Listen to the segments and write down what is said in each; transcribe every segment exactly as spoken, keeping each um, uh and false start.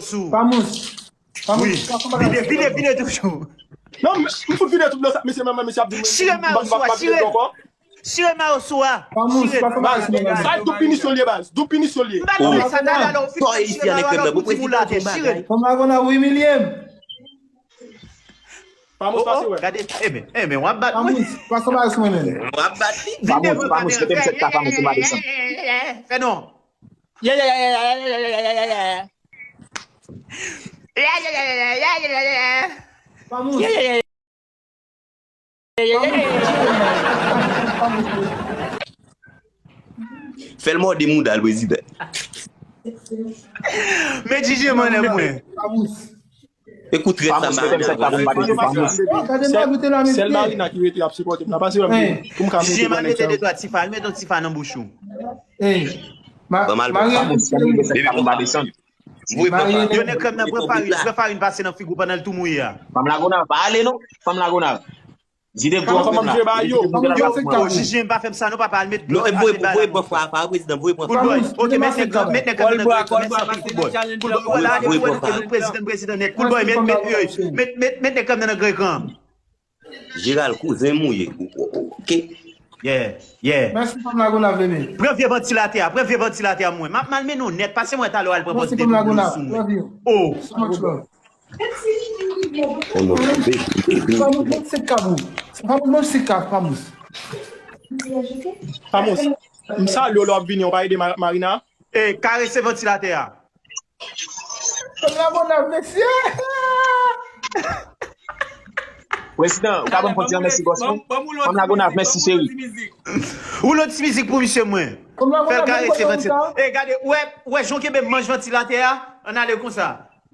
sou. Pamous. Pamous, wi. Vide, vide, vide toujou. Non, m fout vide tout dlo sa. Mesye, menm, mesye ap di m, chire mayo sou a, chire. Chire mayo sou a. Pamous, chire. Baz, baz, double punition liye, baz. Double punition liye. M pa konn sa, talè a lè w fin chire mayo a, lè w pou di moun la atè, chire. Fanm la konn ap imilye m. Pamous, pase wè. Gade, enben, enben, w ap bat mwen. Pamous, pase baz mwen menm. W ap bat li. Vin devan kamera. Fè non. Yeah, yeah, yeah, yeah. Fè l mòde mouda l, prezidan. Men J J manlè mwen. Ekout rèd sa, Marina. Sèl Marina ki rete ap sipòte m la. Pase wè m pou m ka monte. J J manlè mete de twa tifa, al met yon tifa nan bouch ou. Ban m al. Voye pòt la. Yo nèg krèm nan, pran farin, pran farin pase nan figi w pandan l tou mouye a. Fanm Lagonav, pa ale non. Fanm Lagonav. Zide gwo fanm nan. Yo, yo, J J, pa fè m sa non, papa, al met dlo, al met bagay nan figi. Voye pòt la, pa prezidan, voye pòt la. Good boy. Ok, met nèg krèm nan nan gran ekran, met sa figi, good boy. Good boy, wala, ale pou wè nou ke nou prezidan, prezidan nèt. Good boy, met, met, met, met, met nèg krèm nan nan gran ekran. Jeral, kouzen mouye. Ok. Yeah, yeah. Mèsi, fanm Lagonav, bebe. Pran vye vantilatè a, pran vye vantilatè a mwen. M ap malmennen w nèt, pase mwen talè w al pran pòz de douz sou mwen. Oh. So much love. Pamous, bon, se kab ou. Pamous, bon, se kab, Pamous. Pamous, m salye w lè w ap vini, w pa ede Ma-, Marina? E, karese vantilatè a. Fanm Lagonav, mesye! Prezidan, ou ka ban m fon ti jan mèsi, bòs mwen? Fanm Lagonav, mèsi, cheri. Ou lòt ti mizik pou misye mwen. Fè l karese vantilatè. E, gade, ou wè, ou wè jan w kenbe manch vantilatè a? Ann ale konsa.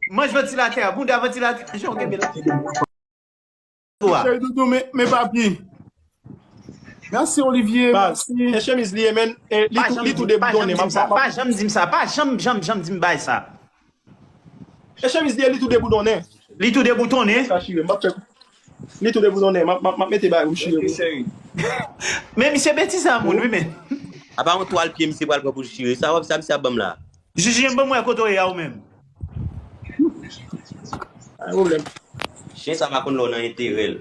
Manch vantilatè a, bounda vantilatè a, jan w kenbe la. Cheri doudou, men, men papi. Mèsi, Olivier, mèsi. E chemiz li ye, men, e, li tou, li tou deboutonnen, m ap sa. Pa janm di m sa, pa janm, janm, janm di m bagay sa. E chemiz li ye, li tou deboutonnen. Li tou deboutonnen. Sa chire, m ap fè. Li tou deboutonnen, m ap, m ap, m ap mete bagay pou chire. Men misye betiz a moun, wi, men. Apa yon twal pye misye pral pran pou l chire? Sa w ap, sa misye ap ban m la? J J, ban m wè kote w ye a ou menm. Pa gen pwoblèm. Chen sa pa konn lè w nan enterè l.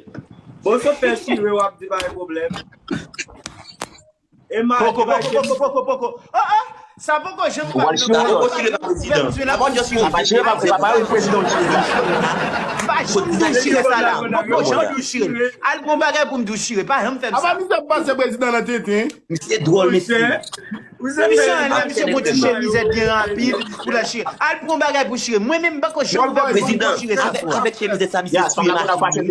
Bon, se fè chire w ap di pa gen pwoblèm. E ma Poko, poko, poko, poko, poko. Oh, oh, sa poko janm pa. Ou pral chire, poko chire pa prezidan. Poko chire pa prezidan. Pa janm di w chire sa la. Poko janm di w chire. Al pran bagay pou m di w chire. Pa janm fè m sa. Apa misye ap pase prezidan nan tenten? Misye dwòl, mesye. Misye anlè, misye pran ti chemiz byen rapid pou l al chire. Al pran bagay pou chire. Mwen menm, m pako janm fè prezidan chire sa fò. Avèk chemiz sa, misye siye machin.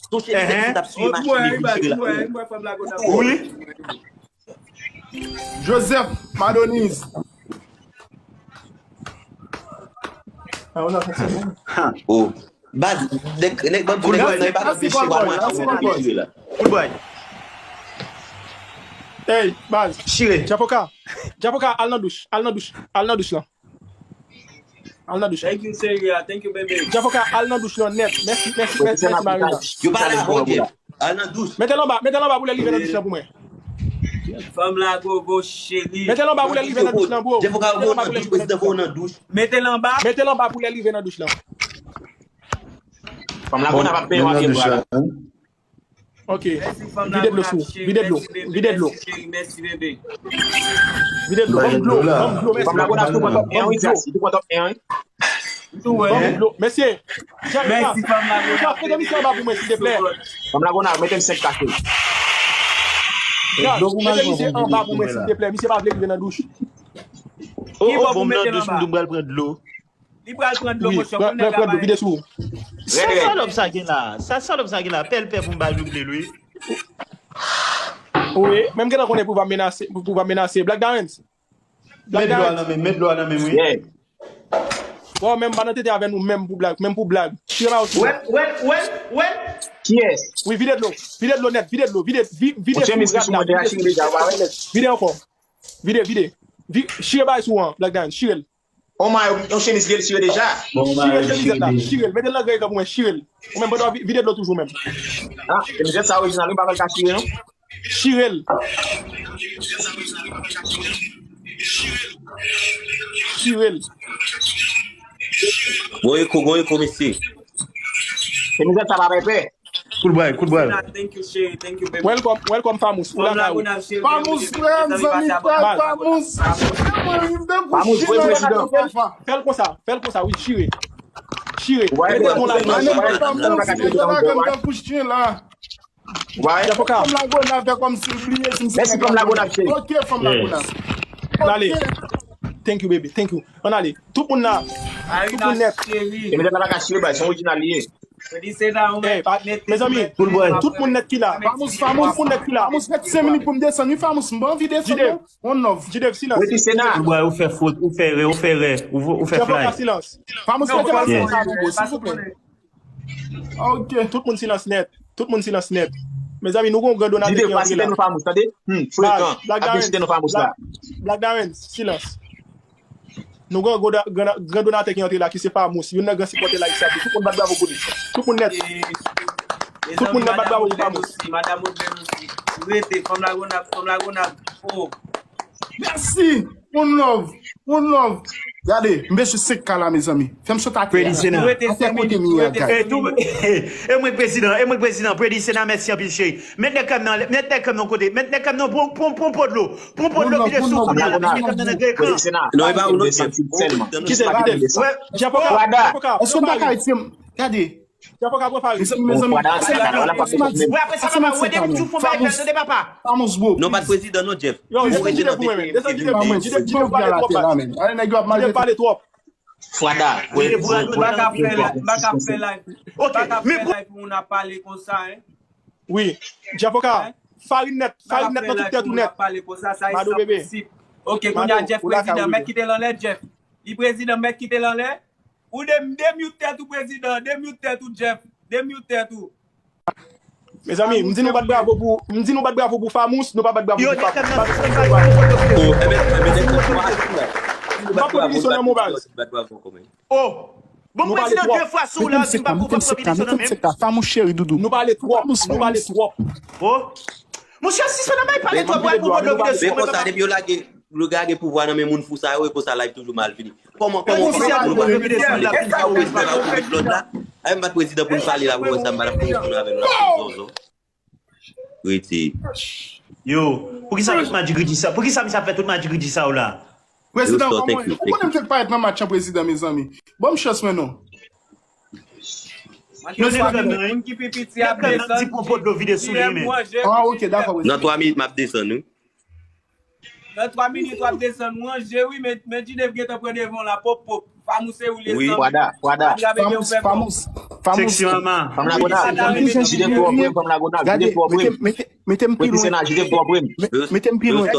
Tou chemiz sa t ap siye machin li vin chire la. Wi. Joseph Madonise. Oh. Baz, nèg, nèg, bandi, nèg, nèg, pa anpeche w al manje, w anpeche la. Good boy. Hey, baz. Chire. Djapoka. Djapoka, al nan douch. Al nan douch. Al nan douch lan. Al nan douch lan. Thank you, Seria. Thank you, baby. Djapoka, al nan douch lan nèt. Mèsi, mèsi, mèsi, mèsi, Marina. Yo pa la, ok. Al nan douch. Mete l anba, mete l anba pou lè l rive nan douch lan pou mwen. Fanm la gogo cheri. Mete l anba pou lè l rive nan douch lan, bro. Djapoka, mete l anba pou lè l rive nan douch lan. Mete l anba. Mete l anba pou lè l rive nan douch lan. Fanm la konn ap benyen w a pye bwa la. Ok. Vide dlo sou. Vide dlo. Vide dlo. Vide dlo. Ban m dlo. Ban m dlo, mèsi. Fanm la konn ap tou pran top en, wi, Jas. Li tou pran top en, wi. Ban m dlo. Mesye. Jas, mete misye anba pou mwen, silteplè. Fanm la konn ap mete m senk kase. Jas, mete misye anba pou mwen, silteplè. Misye pa vle rive nan douch. Oh, oh, bon, m nan douch, m tou pral pran dlo. Li pral pran dlo, monchè, pou nèg la pale. Vide sou ou. Sa salòp sa gen la? Sa salòp sa gen la? Pèl pè pou m ba l, wi. Wi, men m gentan konnen pou va menase, pou va menase. Black Darrens. Met dlo a nan men, met dlo a nan men, wi. Bon, men m pa nan tete avè nou, menm pou blag, menm pou blag. Chire ba yo sou. Wè, wè, wè, wè. Kiyès? Wi, vide dlo. Vide dlo nèt, vide dlo, vide, vi-, vide sou rad la. Vide ankò. Vide, vide. Vi-, chire bagay sou an, Black Darrens, chire l. On ma, yon chemiz li el chire deja. Chire chemiz la, chire l. Mete l nan gran ekran pou mwen, chire l. Ou menm, pandan w ap vi-, vide dlo toujou menm. Ah, chemiz sa orijinal, wi, pa fè l ka chire, non? Chire l. Chire l. Gon eko, gon eko, mesye. Se mizè sa pa bay pè. Kout bray, kout bray. Welcome, welcome, Famous. Ou lakay ou. Famous, frè m, zanmi, frè m, Famous. Famous, wi, prezidan. Fè l konsa, fè l konsa, wi, chire. Chire. Mete yon lagò nan chire la. Fòm Lagonav fè kòmsi l bliye si m se nèg Lagonav. Ok, Fòm Lagonav. Ann ale. Thank you, baby. Thank you. Ann ale. Tout moun la. Tout moun nèt. E mete la ka chire bay, se yon orijinal li ye. Mezanmi, tout moun nèt ki la. Famous, Famous, tout moun nèt ki la. Famous, mete senk minit pou m desann, wi, Famous. M pa anvi desann, non. One love. Jidev, silans. Ou fè fot, ou fè rè, ou fè rè, ou fè fly. Silans. Famous, mete senk minit pou m desann, silvouplè. Ok. Tout moun silans nèt. Tout moun silans nèt. Mezanmi, nou gon gran donatè ki antre la. Black Darren, silans. Nou gon gran donatè ki antre la, ki se Famous. Youn nan gran sipòtè la ki sa. Tout moun bat bravo pou li. Tout moun nèt. Tout moun nèt bat bravo pou Famous. Madam Odlèn osi. Rete, fanm Lagonav, fanm Lagonav. Oh. Mèsi. One love, one love. Gade, m bezwen senk K la, mezanmi. Fè m sot atè a. Atè kote m ye a, guys. E mwen prezidan, e mwen prezidan. Predi Sena, mèsi anpil, cheri. Met nèg kè m nan, met nèg kè m nan kote. Met nèg kè m nan, pran, pran, pran po dlo. Pran po dlo, vide sou kounye a. Met nèg kè m nan nan gran ekran. Non, e pa ou, non, Jeff. Ou desann ti sèlman. Jis pa vin desann. Jeff Oka, Jeff Oka, Jeff Oka. Èske w pa ka retire m? Gade. Jeff Oka pran Farid. Mezanmi, mezanmi. Pase m atè la, pase m atè la. Pase m atè la. Famous, bro. Non, pa t prezidan, non, Jeff. Yo, desann Jidev pou mwen, men. Desann Jidev pou mwen. Jidev, Jidev pale twòp, baz. Jidev pale twòp. Fwada. M pa ka fè live, m pa ka fè live. M pa ka fè live pou moun ap pale konsa, en. Wi. Jeff Oka. Farid nèt, Farid nèt nan tout tèt ou nèt. Mado bebe. Ok, kounye a Jeff prezidan, mèt kite l anlè, Jeff. Li prezidan, mèt kite l anlè. Ou de, demute tèt ou, prezidan. Demute tèt ou, Jeff. Demute tèt ou. Mezanmi, m di nou bat bravo pou, m di nou bat bravo pou Famous, nou pa bat bravo pou Famous. Oh, enben, enben, nèg nan twa. M pa pran pinisyon nan men w, baz. Oh. Bon, prezidan, de fwa sou la, si m pa pran pinisyon nan men m. Famous cheri doudou. Nou pale twòp, nou pale twòp. Oh. Monchè, sispann bay pale twòp, wè, pou mwen, men konsa, depi yo lage, yo lage pouvwa nan men moun fou sa yo, e konsa live toujou mal fini. Kòman, kòman, kòman, kòman prezidan la pou met lòd la? Ay, m bat prezidan pou n pale la, pou wè sa m pa t ap fini pou nou avè nou la, pou zonzon. Rete. Yo, poukisa misye ap di sa? Poukisa misye ap fè tout maji gridi sa yo la? Prezidan, kòman, ou konnen m fèk parèt nan match an, prezidan, mezanmi. Ban m chans mwen, non. Yo, nèg la, moun ki pi piti ap desann. Ti pon pot dlo vide sou li, men. Ah, ok, dakò, prezidan. Nan twa minit, m ap desann, wi. Nan twa minit, w ap desann. Ranje, wi, men, men Jidev gentan pran devan w la, pop, pop. Famous se ou l ye, sanble. Fwada, Fwada. Famous, Famous, Famous. Sexy mama. Fanm Lagonav. Jidev twò pre m, fanm Lagonav. Jidev twò pre m. Mete m pi lwen. Mete m pi lwen.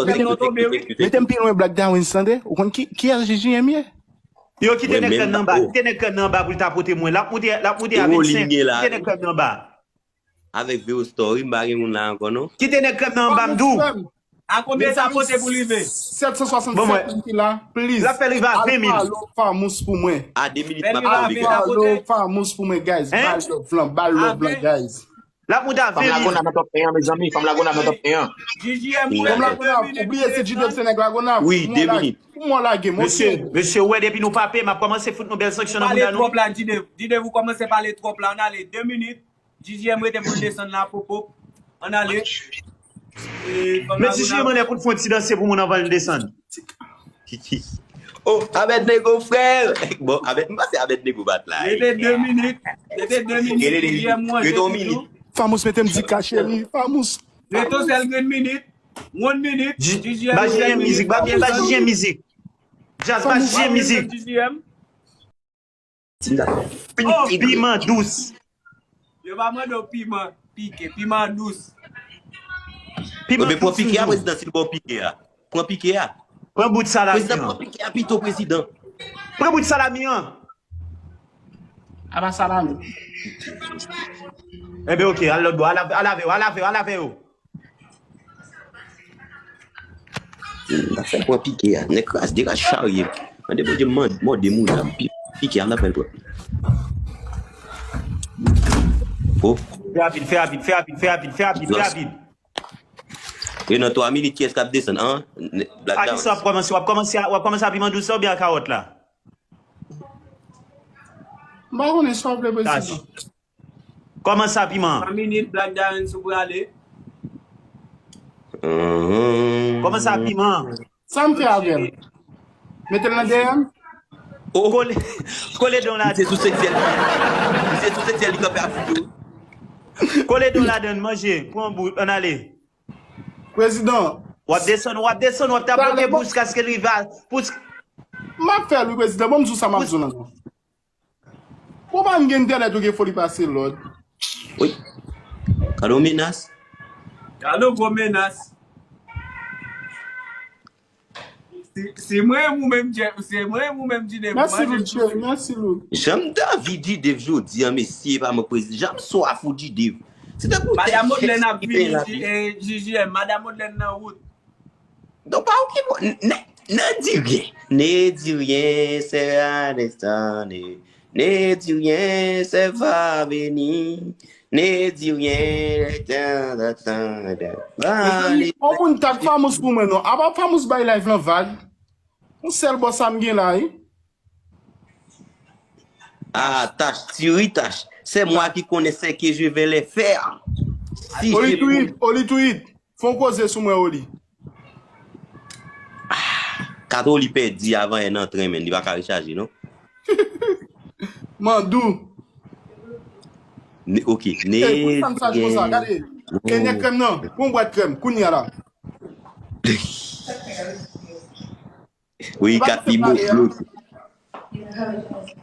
Mete m pi lwen, Black Darwin, tande? Ou konn ki, kiyès J J M ye? Yo, kite nèg kè m nan ba, kite nèg kè m nan ba pou l ta pote mwen. L ap moute, l ap moute a vennsenk. Kite nèg kè m nan ba. Avèk Vero Story, m pa gen moun la ankò, non. Kite nèg kè m nan anba m di w. A konbyen sa pote pou l rive? Sèt san swasannsèt mil ki la, please. L ap fè l rive a ven mil. Al follow Famous pou mwen. A de minit, m ap tonbe. Al follow Famous pou mwen, guys. Ba l love lan, ba l love lan, guys. L ap moute a ven mil. Fanm Lagonav nan top en an, mezanmi. Fanm Lagonav nan top en an. J J M, ou rete de minit. Fanm Lagonav, ou bliye se Jidev se nèg Lagonav. Wi, de minit. Pou mwen lage, mesye. Mesye, ou wè depi nou pa peye, m ap kòmanse fout nou bèl sanksyon nan mouda nou. Pale twòp la, Jidev. Jidev, ou kòmanse pale twòp la. Ann ale, de minit. J J M rete pou l desann la, pop, pop. Ann ale. Met J J M anlè pou l fè yon ti danse pou moun anvan l desann. Oh, Abednego, frè! Bon, Abed, m panse Abednego bat la. Rete de minit. Rete de minit. J J M ranje tou. Famous, mete m di ka, cheri. Famous. Rete yon sèl grenn minit. One minit. J J M, ba J J M mizik, ba J J M mizik. Jazz, ba J J M mizik. J J M. Oh, piman dous. Yo pa mande w piman pike, piman dous. Piman dous. Pran pike a, prezidan, si l ba w pike a. Pran pike a. Pran bout salami an. Prezidan, pran pike a pito, prezidan. Pran bout salami an. Apa salami. Enben, ok, al lòt bò, al lave yo, al lave yo, al lave yo. N ap fè l pran pike a. Nèg kras, deras charye. Mande Bondye mande, mande moun nan pi-, pike a, n ap fè l pran. Oh. Fè rapid, fè rapid, fè rapid, fè rapid, fè rapid, fè rapid. E nan twa minit, kiyès k ap desann, an? Black Dawens. Akisa w ap kòmanse, w ap kòmanse a, w ap kòmanse a piman dous la oubyen a kawòt la? M pa konnen sa w vle, prezidan. Kòman sa, piman? San minit, Black Darren sou prale. Kòman sa, piman? Sa m fè avè l? Mete l nan D M? Kole, kole don ladan. Misye sou seksyèl. Misye sou seksyèl, li kanpe ap foutou. Kole don ladan, manje, pran bout, ann ale. Prezidan. W ap desann, w ap desann, w ap tapote pou jiskaske l rive a. Pou... M ap fè l, wi, prezidan. Bon, m di w sa m ap di w nan. Ou pa m gen entènèt ou gen foli pase lòd. Wi. Gade yon menas. Gade yon gwo menas. Si, si mwen ou menm Jeff, si mwen ou menm G-Dev. Mèsi Lou, cheri, mèsi Lou. Jan m t anvi G-Dev jodi a, mesye, pa mwen prezidan. Jan m swaf ou G-Dev. Se tankou Madam Odlèn ap vini, J J M, Madam Odlèn nan wout. Donk pa okipe w. Ne, ne di ryen. Ne di ryen, sè Anestan. Ne, ne di ryen, sè Faveni. Ne di ryen, tan, tan, tan, tan. Mezanmi, yon moun tag Famous pou mwen non. Apa Famous bay live lan vag. Yon sèl bò sa m gen la, wi. Ah, tâche, tu ris, tâche. C'est moi qui connais ce que je vais les faire. Si Oli tweet, Oli tweet. Fè yon koze sou mwen, Oli. Kato li pèdi avan en an tren, men li pa ka rechaje, non? Mandou. Ne, ok. Ne, Ey, pou sa m saj konsa, gade. Kenye krèm nan. Pou yon bwèt krèm, kounye a la. Wi, kat pi bon.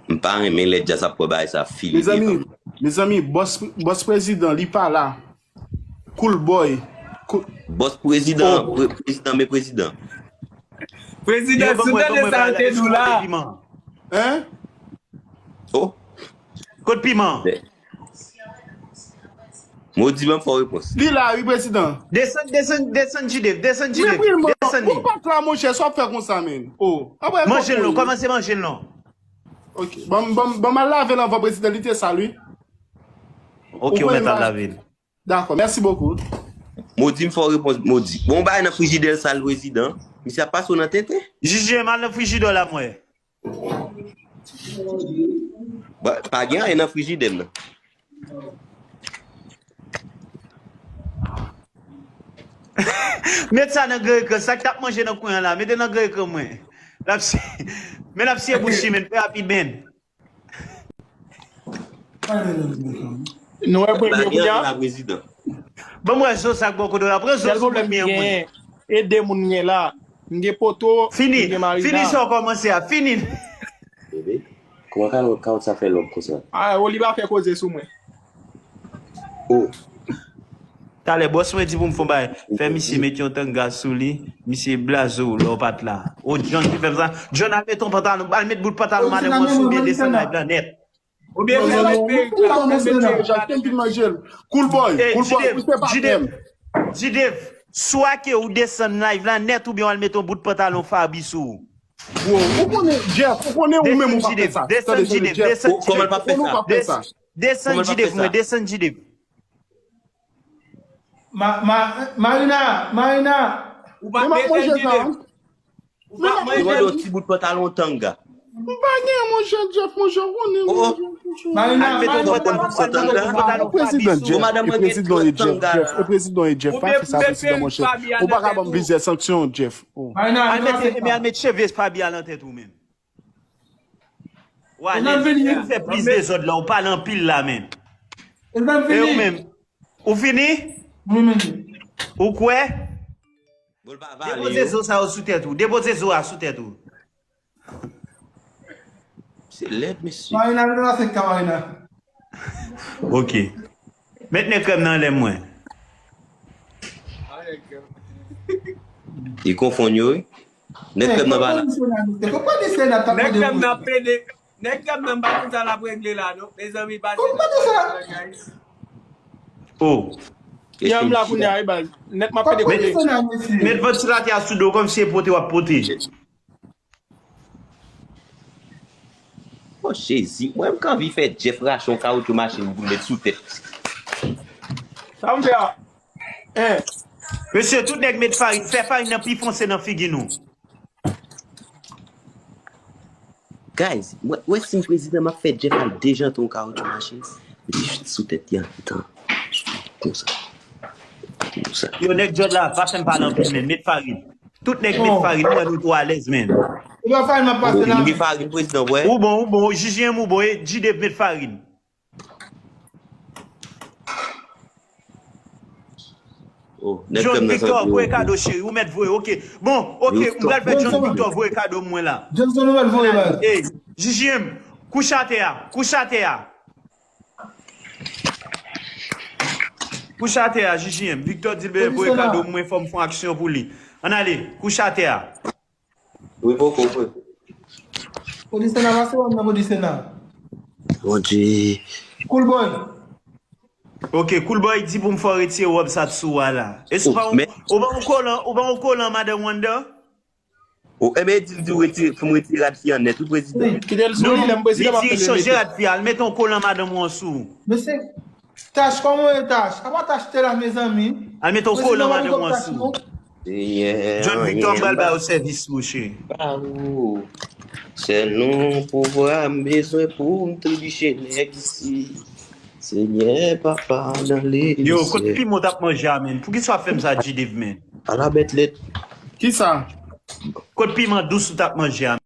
M pa renmen lè djaz ap pran bagay sa fili. Mezanmi, mezanmi, bòs, bòs prezidan, li pa la. Cool boy. Cool- Bòs prezidan, pre- prezidan, men prezidan. Prezidan, si w tande sa yo te di w la. Hein? Oh. Kot piman? Modi ban fò repons. Li la, wi, prezidan. Desann, desann, desann G-Dev, desann G-Dev, desann li. Ou pa la, monchè, sa w ap fè konsa, men. Oh. Apre, manje l non, kòmanse manje l non. Ok, ban m, ban m, ban m al lave l anvan prezidan, li te sal, wi. Ok, ou mèt al lave l. Dakò, mèsi bokou. Modi m fò repons, Modi. Bon, bay nan frijidè sal prezidan. Misye ap pase w nan tenten. J J M al nan frijidè la, mwen. Pa gen anyen nan frijidè m nan. Met sa nan gran ekran. Sa k t ap manje nan kwen an la, mete nan gran ekran mwen. L ap si-, men l ap siye bouch li, men fè rapid, men. Nou wè premye kounya. Ban m wè zo sa k bò kote w la. Pran zo sou premye an mwen. E de moun m gen la. M gen Poto, m gen Marina. Fini sa w kòmanse a. Fini. Bebe, kòman ka, ka w sa fè lòb konsa? Ah, Oli pa fè koze sou mwen. Oh. Talè, bòs mwen di pou m fè yon bagay. Fè misye met yon tanga sou li. Misye blaze w lè w pa t la. Oh, John ki fè m sa. John, al met yon pantalon, al met bout pantalon madanm mwen sou byen desann live la nèt. Oubyen ou mèt perik la, ou mèt perik la. Cool boy, cool boy, ou se pa G-Dev, G-Dev, swa ke ou desann live la nèt oubyen w al met yon bout pantalon Faby sou ou. Bro, ou konnen Jeff, ou konnen ou menm ou pa fè sa. Desann G-Dev, desann G-Dev. Kòman l p ap fè sa? Desann G-Dev, mwen, desann G-Dev. Ma, ma, Marina, Marina. Ou pa desann G-Dev. Ou pa manje yon ti bout pantalon tanga. M pa gen, monchè, Jeff, monchè, ou konnen, monchè. Marina, al met yon pantalon, al met yon pantalon Faby sou. Bon, madanm mwen gen twòp tanga la. E prezidan e Jeff, pa fè sa prezidan, monchè. Ou pa ka ban m plizyè sanksyon, Jeff. Al met, men al met cheve Faby a nan tèt ou menm. Ou ale, ou fè plis dezòd la, ou pale anpil la menm. E ou menm, ou fini? Ou kwè? Depoze zo sa yo sou tèt ou. Depoze zo a sou tèt ou. Se lèd, mesye. Marina, vin la fèk ka Marina. Ok. Met nèg krèm nan anlè mwen. Li konfonn yo, wi. Nèg krèm nan pa la. Nèg krèm nan pede. Nèg krèm nan pa konn sa l ap regle la, non. Mezanmi, pase nan guys. Oh. Yam la kounye a, wi, baz. Nèg m ap pede kole. Met vantilatè a sou do kòmsi e pote w ap pote. Oh, Jezi, mwen m ka anvi fè Jeff rache yon kawoutchou machin pou l met sou tèt. Sa m fè a? Hein? Mesye, tout nèg met farin, fè farin nan pi fonse nan figi nou. Guys, wè, wè si m prezidan, m ap fè Jeff al dejante yon kawotchou machin. Mete chit sou tèt li antan. Konsa. Konsa. Yo, nèg Jòd la, pa fè m pale anpil, men. Met farin. Tout nèg met farin, mwen nou tou alèz, men. Ou pa farin m ap pase la. Ou gen farin, prezidan, wè. Ou bon, ou bon, J J M ou bon, e G Dave met farin. Oh, nèg John fè m nan Victor, santi voye yo. Kado cheri, ou mèt voye, ok. Bon, ok, m pral fè John Victor voye kado mwen la. Johnson, ou mèt voye la. Hey, J J M, kouche atè a, kouche atè a. Kouche atè a, J J M. Victor di l bezwen voye kado mwen, fò m fè yon aksyon pou li. Ann ale, kouche atè a. Wi, poko, wi. Polisena, pase wè m nan polisena. Bondye. Cool boy. Ok, Cool Boy di pou m fè w retire wòb sa t sou a la. E si w pa Men- ou pa yon kolan, ou pa yon kolan, Madan Wanda? O, e men di l di w retire, pou m retire rad fi an nèt, wi, prezidan. Kite l sou li, lè m prezidan, m ap Li di tande chanje mete. Rad fi a, al mete yon kolan madanm ou an sou. Mesye, Tash, kòman w ye, Tash? Apa Tash te la, mezanmi? Al mete yon kolan madanm ou an sou. Senyè, John Victor, m pral ba yo sèvis, mouche. Pa ou. Sèl non pouvwa m bezwen pou m tribiche nèg isi. Senyè, papa, nan le Yo, kot piman w t ap manje a, men? Poukisa w ap fè m sa, G Dave, men? Ala bèt lèt. Kisa? Kot piman dous ou t ap manje a?